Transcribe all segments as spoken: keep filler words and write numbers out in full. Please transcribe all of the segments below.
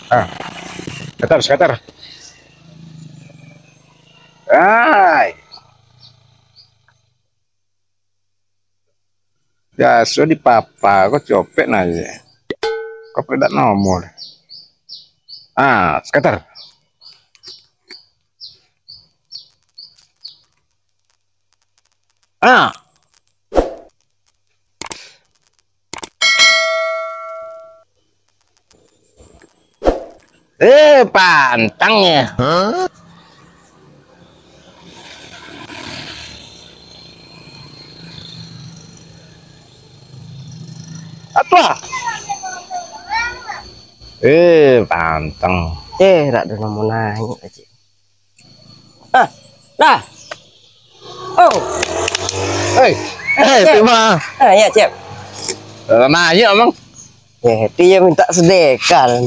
Ah, skater, skater. Ai. Biaso di papa ko copek na je. Ko pedak nomor. Ah, skater. Ah. Eh, pantang ya. Atua. Eh, pantang. Eh, rak ado namo naiak, Cik. Ah, dah. Oh. Hei, hei, Cep. Terima. Ah, ya, Cep. Lah naiak, Mang. Ya, dia minta sedekah.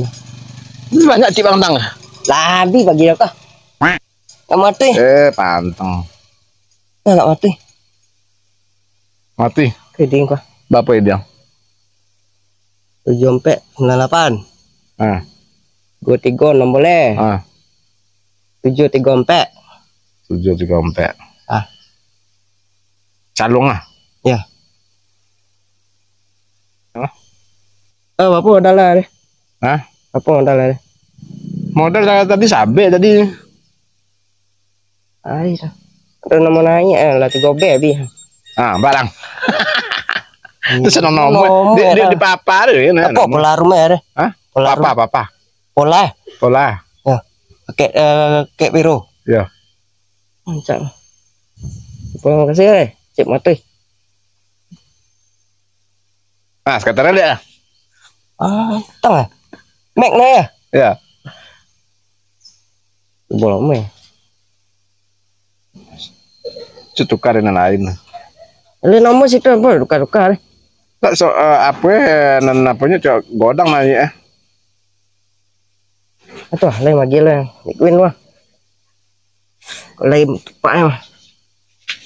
Ini banyak cik bang tang. Lah, habis bagi dah kah? Nak mati. Eh, pantang. Nah, nak mati. Mati. Keding kah? Berapa dia? Tujuh empat sembilan lapan. Ah. Dua tiga enam boleh. Ah. Tujuh tiga empat. Tujuh tiga empat. Ah. Calung lah. Ya. Hah? Eh, apa modal lah deh? Hah? Apa modal lah deh? Modal tadi sabek tadi. Ai, dah. Ada nama naik, eh, lah tiga B habis. Ah, barang. Itu senang nomor. Nomor, di, di, dah. Di papa tu, ya, nah, apa nomor. Pola rumah ada? Hah? Pola papa, rumah. Papa. Pola, eh? Pola. Ya. Oke, eh, kek biru. Ya. Mancak. Terima kasih, eh. Cik mati. Ah, sekarang lihat lah. Ah, tang lah. Mac nah ya? Ya. Bola main. Itu tukar dengan lain. Lain nama situ apa? Tukar-tukar. Tak so, eh, apa, eh, nan apanya cok godang nanya, eh. Atuh, lain lagi lah. Queen lah. Lain tepat lah.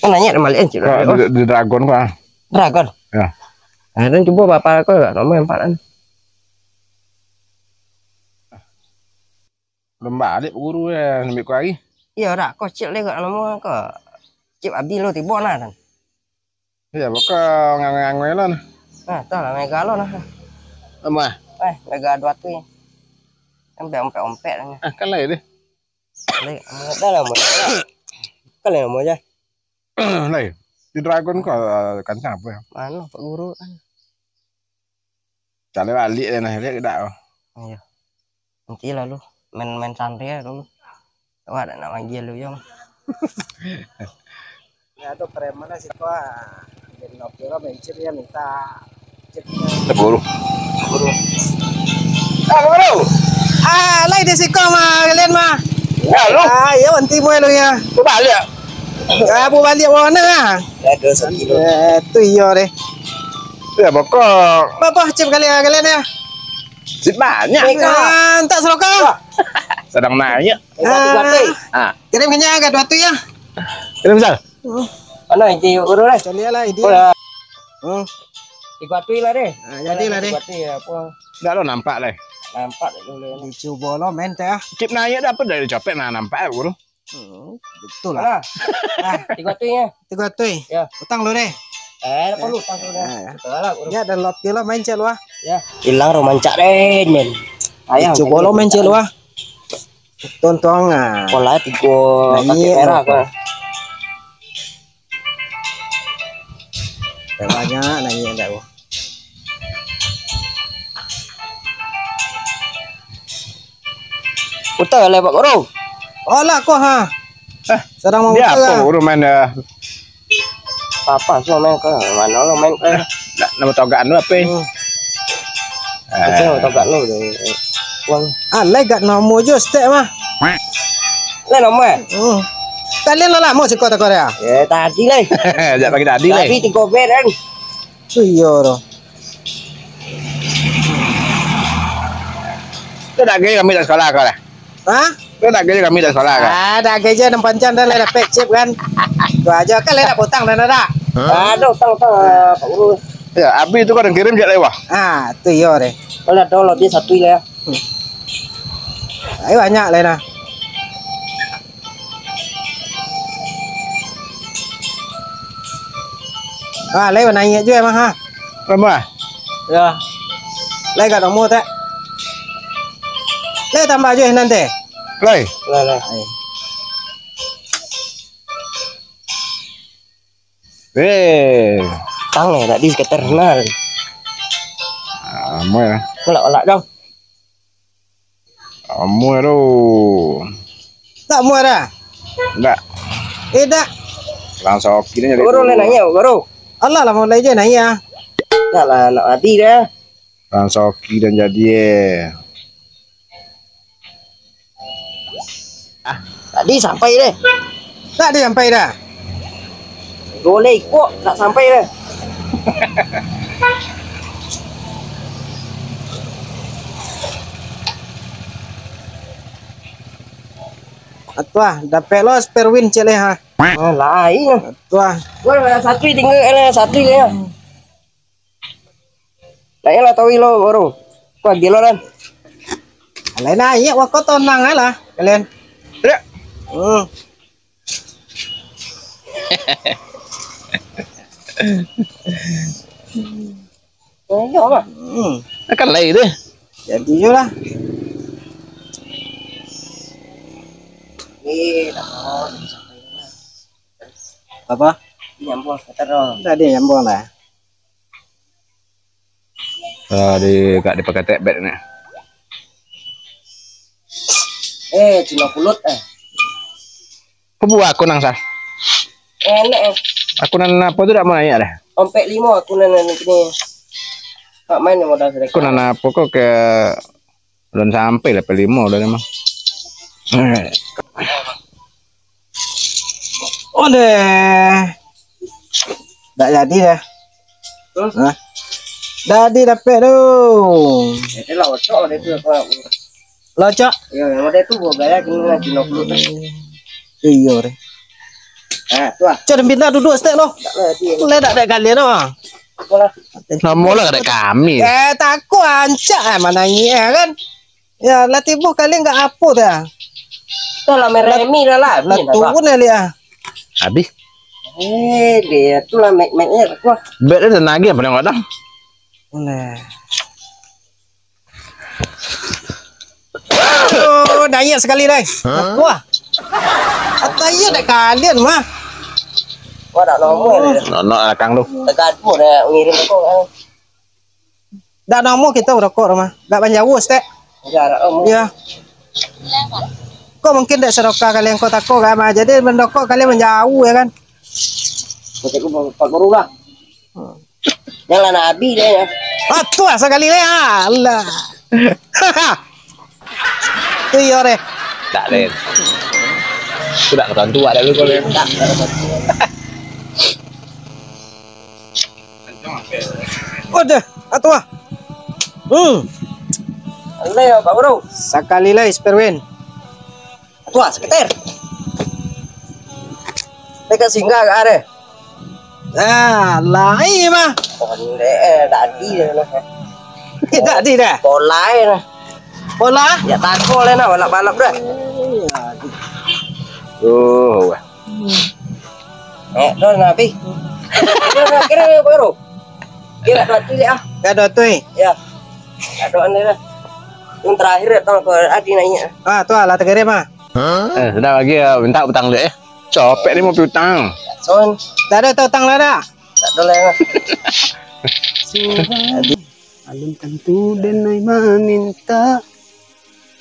Kan nanya nama lain cik. Kok lah, di, di dragon kok, ah? Dragon? Ya. Ah, dan cuba berapa kau lah, nama yang empat kan? Belum balik guru ya, ambil kau lagi. Iya, dah, kau cik lagi kat lama kau. Cik abi lo tiba nah, kan? Iya, pokok ngangoi-ngangoi lo nah. Nah, tuh lah, mega lo nah. Lama? Eh, mega dua tu ya. Kan ompek-ompek lah. Ah, kan lain deh. Lain, dah lah, mau. Kan lain nama aja. Lain. Di dragon kau, eh, kancang apa ya? Mana Pak Guru kan? Cari balik deh nah, lihat tidak? Iya. Nanti lalu main-main santai aja dulu. Awak ada nak manggil lu, Yong. Ya, tu preman lah situ, ah. Dia nak kira mencir, dia minta cek. Guru. Guru. Ah, guru. Ah, lai di siko mah, kalian mah. Ya, lu. Ah, iya, nanti mulai lu ya. Lu balik. Ah, bu balik mana ah? Ada sakilo. Eh, tu iya deh. Ya, bokok. Berapa cip kali ya, kalian ya? Cip banyak. Ah, tak seroka. Sedang naik. Ah. Ah. Kirim kena agak dua tu ya. Kirim misal. Mana inti guru lah? Cari lah inti. Oh, ya. Hmm. Tiga tu lah deh. Ah, jadi lah deh. Tiga tu ya apa? Dah lo nampak lah. Nampak dulu. Dicuba lo main teh ah. Cip naik dah apa dari capek nah nampak ya guru. Hmm, betul lah. Nah, tiga tu ya. Tiga tu. Ya. Utang lu deh. Eh, apa lu utang lu deh? Nah, ya. Betul lah, guru. Ya, dan lop kilo main cek lu ah. Ya. Hilang roh mancak deh, men. Ayah. Coba lo main cek lu ah. Tontong ah. Pola tiga. Nah, pakai iya, merah apa? Kah? Banyak nanya ndak wah. Putar lah, Pak Guru. Oh, lah, kau, ha. Eh, sedang dia mamutar apa lah. Guru main dah? Apa semua main ke? Mana lo main ke? Nak nama togakan lu apa? Hmm. Eh. Itu nama togakan lu deh. Uang. Ah, lai gak namo jo stek mah. Lai namo eh? Hmm. Kalian lah lamo siko teko ya? Eh, tadi lai. Sejak pagi tadi lai. Tadi tiga ber kan. Tu iyo tu. Tu dah gaya kami tak sekolah kau lah. Hah? Tu dah gaya kami tak sekolah kau. Ah, dah gaya je enam pancang dah lah dapet chip kan. Tu aja kan lah nak potang dah dah. Aduh, utang utang Pak Guru. Ya, abi tu kau dah kirim je lewat. Ah, tu iyo deh. Kalau ada lo dia satu lah ya. Ai banyak lai nah. Ah, lai naiak juo mah ha. Tambah. Yo. Lai ka nomor tak? Lai tambah juo nan teh. Lai. Lai, lai. Ai. Eh. Tang eh, tadi sekitar kenal. Amoy lah. Olak-olak dong. Amoy tu. Tak muat dah? Ndak. Eh, dak. Langsung oke dah jadi. Guru lah naiak, guru. Alah lah, mulai je naiak ah. Ndak lah, nak adi dah. Langsung oke dan jadi eh. Ah, tadi sampai deh. Tak ada sampai dah. Golek kok tak sampai dah. Atuah, dapek lo spare win cek leh ha. Ah, lain. Atuah. Wah, satu tinggal, eh, satu ya. Naiak lah tawi lo, baru. Wah, gilo kan. Lain naiak, wako tonang lah kalian. Ya. Hmm. Naiak apa? Hmm. Akan lain deh. Jadi je lah. Eh, tak mau. Apa? Nyambung, kata dong. Tadi nyambung lah. Ah, di, gak dipakatek bet ni. Eh, Cino Pulut, eh. Kau buat aku nang sah. Enak, eh. Aku nan apa tu dak mau naiak dah. Ompek limo aku nan, nan kini. Pak main yang modal sedekah. Aku nan apa kau ke belum sampai lah, limo udah memang. Oleh. Dak jadi dah. Hah? Hah? Dak jadi dapek tu. Itu lah ocok dia tu apa? Lah, Cok? Yo, yang ada tu gua bayar kena lagi lima puluh. Iyo deh. Ah, tu ah. Cok, pindah duduk setek lo. Tak lah, dia. Mulai dak ada kalian tu. Apalah. Namo lah ada kami. Eh, takut ancak eh, mana ni eh, kan? Ya, lah tibuh kali enggak apo dah. Dah lah, meremi dah lah. Lah turun kali ah. Habis. Eh, dia tu lah mek-meknya kuah. Bet dia nagih paling kadang. Nah. Oh, dayat sekali dai. Hah? Kuah. Atau iya nak kalian mah. Wah, dak normal dia. Nonok rakang tu. Tegaduh dah ngirim tu kan. Dak namo kito barokok rumah. Dak manjauah, Stek. Jarak, oh. Iya. Kok mungkin dak seroka kalian kok tako kan, mah. Jadi mendokok kalian manjauah, ya kan? Kau cakap empat baru lah. Hmm. Yang lah nak habis dia, ya. Ah, tu lah sekali ni, ah. Allah. Tu iyo deh. Tak, Len. Aku dak ketentu ada lu kau, Len. Tak, tak ketentu. Waduh, atuh ah. Hmm. Alai, Pak Bro. Sakali lai, spare win. Atuh ah, seketer. Dekat singgah agak ada. Ah, lai mah. Oh, ini, eh, tadi dah lah. Eh, tadi dah. Polai lah. Pola? Ya, tako lah nah, balap-balap dah. Iya. Tuh, wah. Eh, dah habis. Kira, kira, kira baru. Kira dua tu ya. Ya, dua tu, eh. Ya. Ada anda dah. Yang terakhir datang ke Adi nanya. Ah, tu lah, terkirim ah. Eh, sudah lagi ya, minta utang dulu eh. Copek ni mau piutang. Son. Tak ada utang lah dah. Tak ada lah ya. Sudah. Alun tantu denai maminta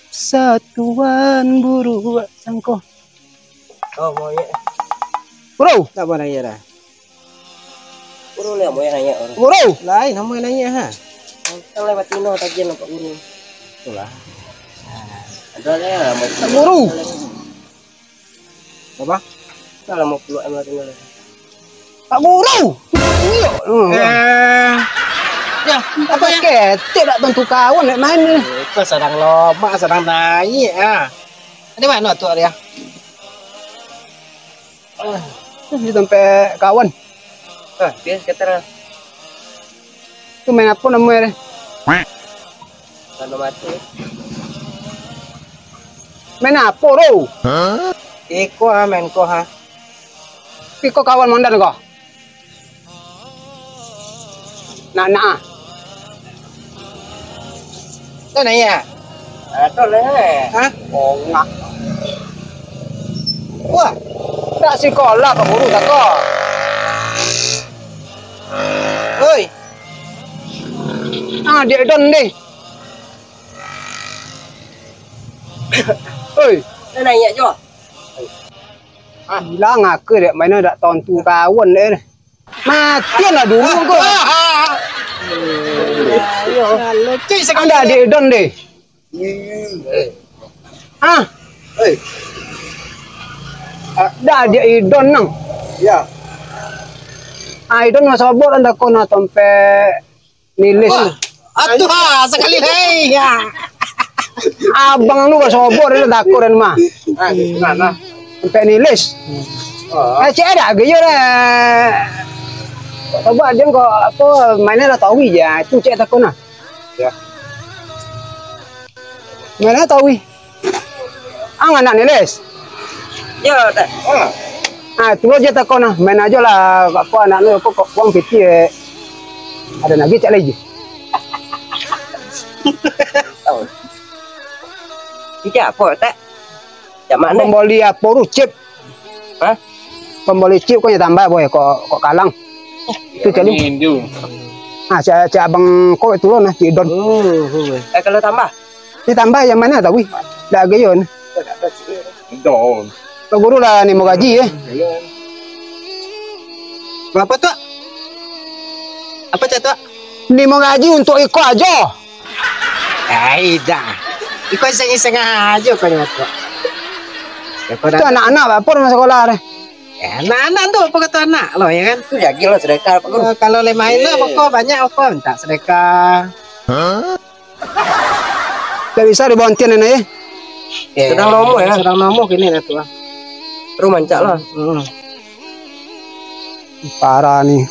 satuan buruak sangko. Oh, monyet. Bro. Tak apa nanya dah. Bro, lihat monyet nanya orang. Bro. Lain, nama yang nanya ha. Kan lewat Tino tadi nampak guru. Itulah. Ada lah ya, mau Guru. Apa? Salah mau keluar sama tinggal. Pak Guru. Iya. Eh. Ya, apa ya? Ketek dak tentu kawan nak main ni. Itu sedang lomak, sedang naik ah. Di mana tu dia? Di tempat kawan. Ah, dia sekitar. Tu main apa namanya dia? Kalau mati. Main apo tu? Iko ha, main ko ha. Iko kawan Mondan ko. Nak, nak ah. Tu naiak. Ado leh. Hah? Ongak. Wah, dak sikolah ka guru tako. Oi. Ah, diak Idon deh. Oi. Tu naiak jo. Ah, ilang aku dek main dak tontu kawan dek. Matian lah dulu ko. Ayo. Anda adik Idon deh. Ah. Hei. Dah adik Idon nang. Ya. Ah, Idon mah sobok dah kona tompek nilis. Wah, atuh ha, sakali hei. Ya. Abang lu ka sobok dah tako dan mah. Ah, di mana? Tompek nilis. Oh. Eh, cek ada gayo dah. Coba dia kok apa mainnya lah tawi je. Itu cek tako nah. Ya. Main apo tawi? Ang anak ni, Les? Yo, tak. Ah. Ah, tu aja tako nah. Main aja lah, apa anak ni, apa kok uang piti, eh. Ada lagi cak lagi. Oh. Ini apa, tak? Cak mana? Pambali apo tu, chip? Hah? Pambali chip kok nyo tambah, boy, kok, kok kalang. Tu cak ni. Nindu. Ah, cak, cak abang kok tu lah, nah, cik Don. Oh, oh, boy. Eh, kalau tambah? Ni tambah yang mana tahu, wih? Dak gayo ni. Don. Pak Guru lah ni mau gaji, eh. Berapa tu? Apa cak tu? Ni mau gaji untuk iko aja. Ai, dah. Iko iseng-iseng aja kau ni, Mak. Ya, kau Itu dah anak-anak apa nama sekolah deh? Ya, anak-anak tu apa kata anak lo, ya kan? Tu lagi lo sedekah, Pak Guru. Ya, kalau lima ini, eh, pokok banyak, pokok minta sedekah. Tak bisa dibontian ini, ya? Ya, sedang nomo, ya? Sedang nomo kini dah tu, ah. Terus mancak lah. Hmm. Parah ni.